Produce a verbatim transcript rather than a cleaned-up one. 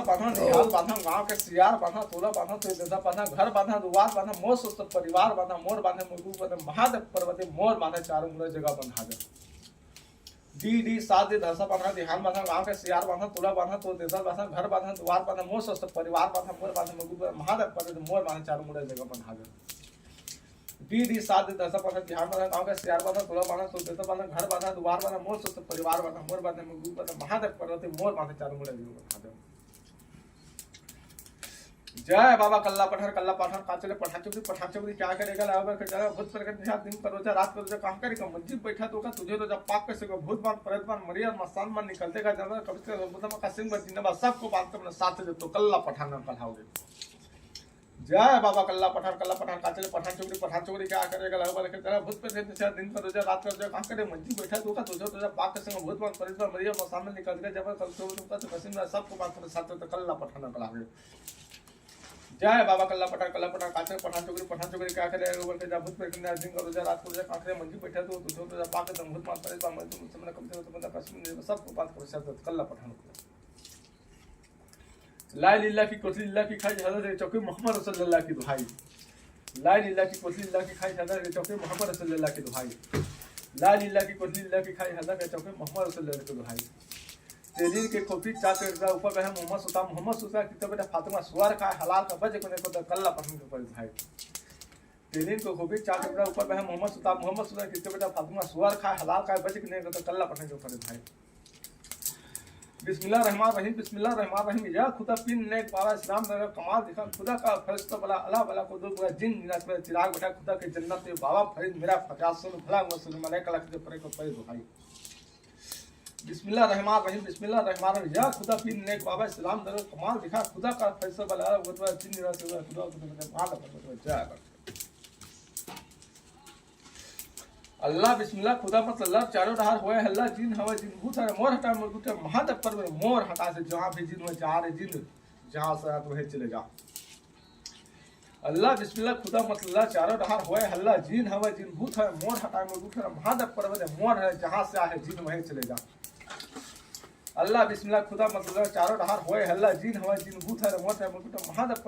बांधा, निहाल बांधा, गांव के सियार बांधा, तोला बांधा, तोर देसा बांधा, घर बांधा, दुआर बांधा, मोर स्वस्थ परिवार बांधा, मोर बांधे मोर गुरु बांधा, महादेव पर्वती मोर बांधा, चारों मुड़ा जगह बंधा दे। डी डी सात दे धरसा बांधा, निहाल बांधा, गांव के सियार बांधा, तोला बांधा, तोर देसा बांधा, घर बांधा, दुआर बांधा, मोर स्वस्थ परिवार बांधा, मोर बांधे मोर गुरु बांधा, महादेव पर्वती मोर बांधा, चारों मुड़ा जगह बंधा दे। डी डी सात दे धरसा बांधा, निहाल बांधा, गांव के सियार बांधा, तोला बांधा, तोर देसा बांधा, घर बांधा, दुआर बांधा, मोर स्वस्थ परिवार बांधा, मोर बांधे मोर गुरु बांधा, महादेव पर्वती मोर बांधा, चारों मुड़ा जगह बंधा दे। जय बाबा कल्ला पठार, कल्ला पठार, काचले पठार चोकरी, पठार चोकरी क्या करेगा, लाओ बर के जरा भूत प्रेत के निशान, दिन का रोजा, रात का रोजा, कहाँ करेगा, मंजी बैठा तो का, तुझे रोजा पाप कैसे को, भूत बांध, प्रेत बांध, मरिया मसान बांध, निकल देगा जरा, कभी से बुधा का सिंह बांध, जिन्ना बांध, सबको बांध के अपने साथ दे तो कल्ला पठार ना कल्हाओगे। जय बाबा कल्ला पठार, कल्ला पठार, काचले पठार चोकरी, पठार चोकरी क्या करेगा, लाओ बर के जरा भूत प्रेत के निशान, दिन का रोजा, रात का रोजा, कहाँ करे, मंजी बैठा तो का, तुझे रोजा पाप कैसे को, भूत बांध, प्रेत बांध, मरिया मसान बांध, निकल देगा जरा, कभी से बुधा का सिंह बांध, सबको बांध के अपने साथ दे तो कल्ला पठार ना कल्हाओगे। जय बाबा कल्ला पठार, कल्ला पठार, काचले पठार चोकरी, पठार चोकरी क्या करे, ऊपर के जा भूत प्रेत के दिन का रोजा, रात का रोजा, कांकरे मंजी बैठा तो, तुझे तो जा पाक दम भूत मार परे, बा मैं तुम समझ कम से कम बंदा कश्मीर में सबको बात करो, सब कल्ला पठार को। लाय लीला की कोथली लीला की खाई, हजरत चौकी मोहम्मद रसूलुल्लाह की दुहाई। लाय लीला की कोथली लीला की खाई, हजरत चौकी मोहम्मद रसूलुल्लाह की दुहाई। लाय लीला की कोथली लीला की खाई, हजरत चौकी मोहम्मद रसूलुल्लाह की दुहाई। तेलीन के खोपी चार टुकड़ा ऊपर बहे मोहम्मद सुता, मोहम्मद सुता कितने बेटा फातिमा सुअर खाए, हलाल का बजे को नहीं को तो कल्ला पठार को परे भाई। तेलीन के खोपी चार टुकड़ा ऊपर बहे मोहम्मद सुता, मोहम्मद सुता कितने बेटा फातिमा सुअर खाए, हलाल का बजे को नहीं को तो कल्ला पठार को परे भाई। बिस्मिल्लाह रहमान रहीम, बिस्मिल्लाह रहमान रहीम। या खुदा पीर नेक बाबा इस्लाम धर्म का कमाल दिखा, खुदा का फरिश्ता बला, अल्लाह बला को दो बला, जिन जिन्नात बला, चिराग बेटा खुदा के जन्नत में बाबा फरीद, मेरा फरियाद सुन भला हुआ सुन, मलाइका लख दे परे को परे दुहाई। बिस्मिल्लाह रहमान रहीम, बिस्मिल्लाह रहमान रहीम। या खुदा पीर नेक बाबा इस्लाम धर्म का कमाल दिखा, खुदा का फरिश्ता बला, वो तो जिन जिन्नात से खुदा को दो बला, माल का जय। अल्लाह बिस्मिल्लाह खुदा मत अल्लाह, चारों डहार होए हल्ला, जिन हवे जिन भूत हवे, मोर हटा मोर गुटे, महादेव पर्वत मोर हटा से, जहाँ भी जिन हो जा रे जिन, जहाँ से आत वही चले जा। अल्लाह बिस्मिल्लाह खुदा मत अल्लाह, चारों डहार होए हल्ला, जिन हवे जिन भूत हवे, मोर हटा मोर गुटे, महादेव पर्वत मोर है, जहाँ से आए जिन वही चले जा। अल्लाह बिस्मिल्लाह खुदा मत अल्लाह, चारों डहार होए हल्ला, जिन हवे जिन भूत हवे, मोर हटा मोर गुटे, महादेव